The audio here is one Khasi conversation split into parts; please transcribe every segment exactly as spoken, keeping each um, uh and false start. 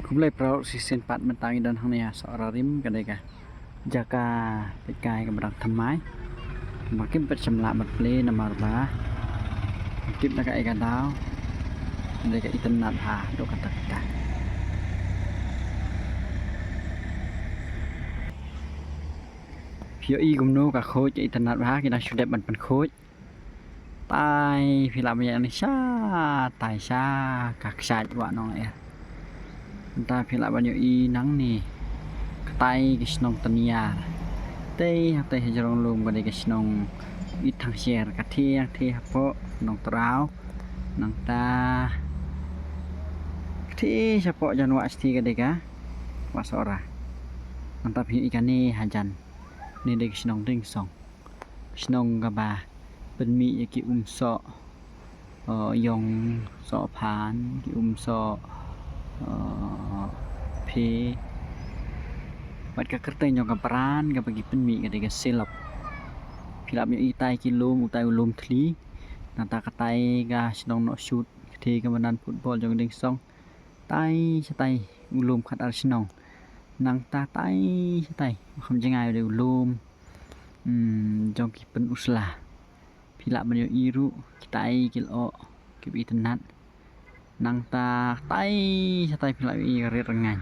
Khublei para lok, shisien pat mynta ngi don hangne ha Sohra Rim, ka dei ka jaka peit kai kaba dang thymmai. Ba kim pat shym lah ban plie namar ba tip na kaei ka daw, ka dei ka itynnad haduh katta katta. Phi ïohi kumno ka khuid ka itynnad bha, ki dang shu dep ban pynkhuid. Tai phi lah ban ïohi sha tai sha ka kshaid Wah Nong Ïa. Mynta phi lah ban ïohi nangne ka tai ka shnong Tynïar. Tei ha tai ha jrong lum ka dei ka shnong Ïthangsher, ka thiang thei hapoh Nongtraw. Nangta ka thei shapoh jan wah shatei ka dei ka Wah Sohra. Nangta phi ïohi kane hajan, ne dei ka shnong Dieng Song. Shnong kaba pynmih ïa ki um soh, uh, ïong, soh phan, ki um soh, uh, phe. Bad ka kyrteng jong ka brand kaba ki pynmih ka dei ka Silop. Phi lah ban ïohi tai ki lum, utai u lum thli. Nangta ka tai ka shnong Nohshut, ka thei kaba nan football jong Dieng Song. Tai shatai u lum khatar shnong. Nangta tai shatai, kham jngai u dei u lum, hmm, jong ki pynusla. Phi lah ban ïohi ruh ki tai ki lyoh kiba itynnad. Nangta tai shatai phi lah ïohi ka Rit Rngaiñ.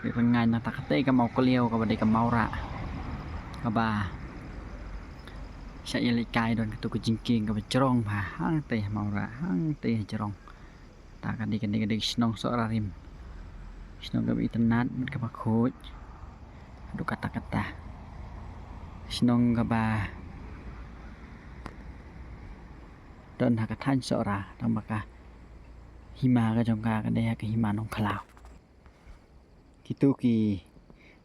Rit Rngaiñ, nangta katei ka Mawkliaw kaba dei ka Mawrah. Kaba sha ïalehkai don katu ka jingkieng kaba jrong bha, hangtei ha Mawrah, hangtei ha jrong. Ta ka dei, ka dei, ka dei shnong Sohra Rim. Shnong kaba itynnad bad kaba khuid haduh katta katta. Shnong kaba don ha ka thaiñ Sohra, tang ba ka hima ka jong ka ka dei ha ka hima Nongkhlaw. Kitu ki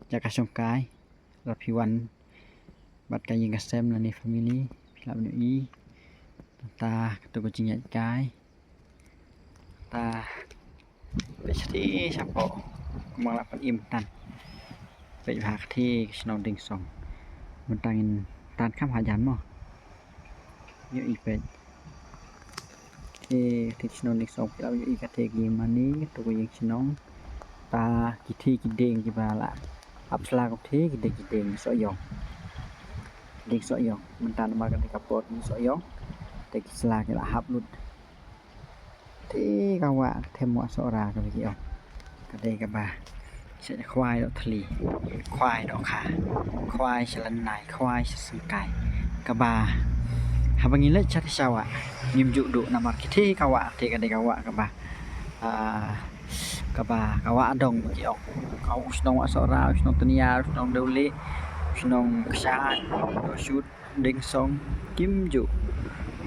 jaka shongkai, lada phi wan bad ka ïing ka sem lane family, phi lah ban ïohi. Ta katu ka jingïaid kai. Ta peit shatei shapoh, kumba lah ban im tan. Peit bha, ka thei ka shnong Dieng Song. Mynta ngin tan kham hajan mo. Ïohi peit. Te, te shnong Dieng Song, phi lah ïohi ka te ki mane, katu ka ïing shnong. Ta ki te ki dieng kiba la hap sla kum te, ki dieng, ki dieng soh ïong. Ki dieng soh ïong. Mynta namar ka dei ka por soh ïong, te ki sla ki la hap lut. Te ka wah, ka them Wah Sohra kaba ki ong. Ka dei kaba shet khwai doh thli, khwai doh kha, khwai sha lynnai, khwai sha syngkai. Kaba haba ngi leit sha te sha wah, ngim ju duh namar ki te ka wah, te ka dei ka wah kaba, ah, kaba ka wah dong ki ong. Ka u shnong Wah Sohra, u shnong Tynïar, u shnong Dewlieh, u shnong Kshaid, u shnong Shut, Dieng Song, kim ju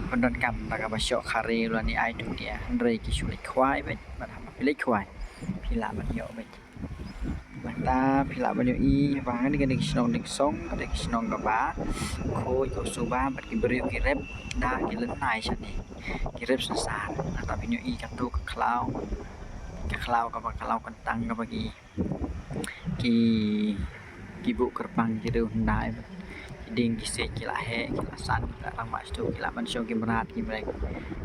pyndonkam da kaba shoh khare lane ai dunia, hynrei ki shu leit khwai beit, bad haba phi leit khwai phi lah ban ïoh beit. Mynta phi lah ban ïohi ba kane ka dei ka shnong Dieng Song, ka dei ka shnong kaba khuid, ka suba, bad ki briew ki rep da ki lynnai shane, ki rep synsar. Nangta phin ïohi katu ka khlaw, ka khlaw kaba khlaw kyntang kaba ki, ki, ki buh kyrpang ki riew hyndai. Ki dieng ki siej ki la heh, ki la san, ki la rangba shuh, ki la ban shong ki mrad ki mreng.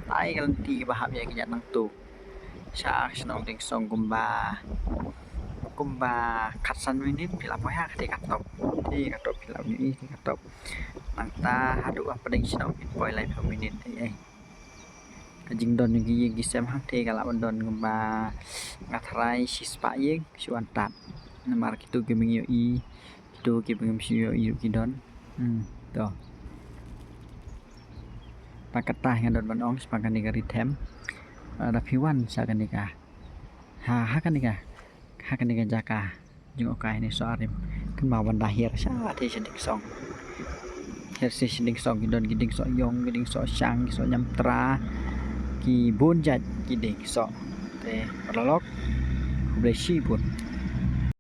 Tai ka lynti kaba hap ïa ki jait nangtu. Sha ka shnong Dieng Song kumba, kumba khatsan minit phi la poi ha kate ka top. Te ka top phi la ïohi te ka top. Nangta haduh hapdeng shnong phin poi laiphew minit. Ei, ei. Ka jingdon jong ki ïing ki sem hangte ka lah ban don kumba, nga tharai shispah ïing shu wan tad. Namar kitu kiba ngi ïohi, kitu kiba ngim shu ïohi ruh ki don. Hmm, to. Tang katta nga don ban ong shaphang kane ka ri them. Ah, lada phi wan sha kane ka, ha, ha kane ka, ha kane ka jaka jngohkai ne Sohra Rim, kynmaw ban da hiar shatei sha Dieng Song. Hiar shatei sha Dieng Song, ki don ki dieng soh ïong, ki dieng soh shang, ki soh ñiamtra, ki bun jait ki dieng soh. Te paralok, khublei shibun.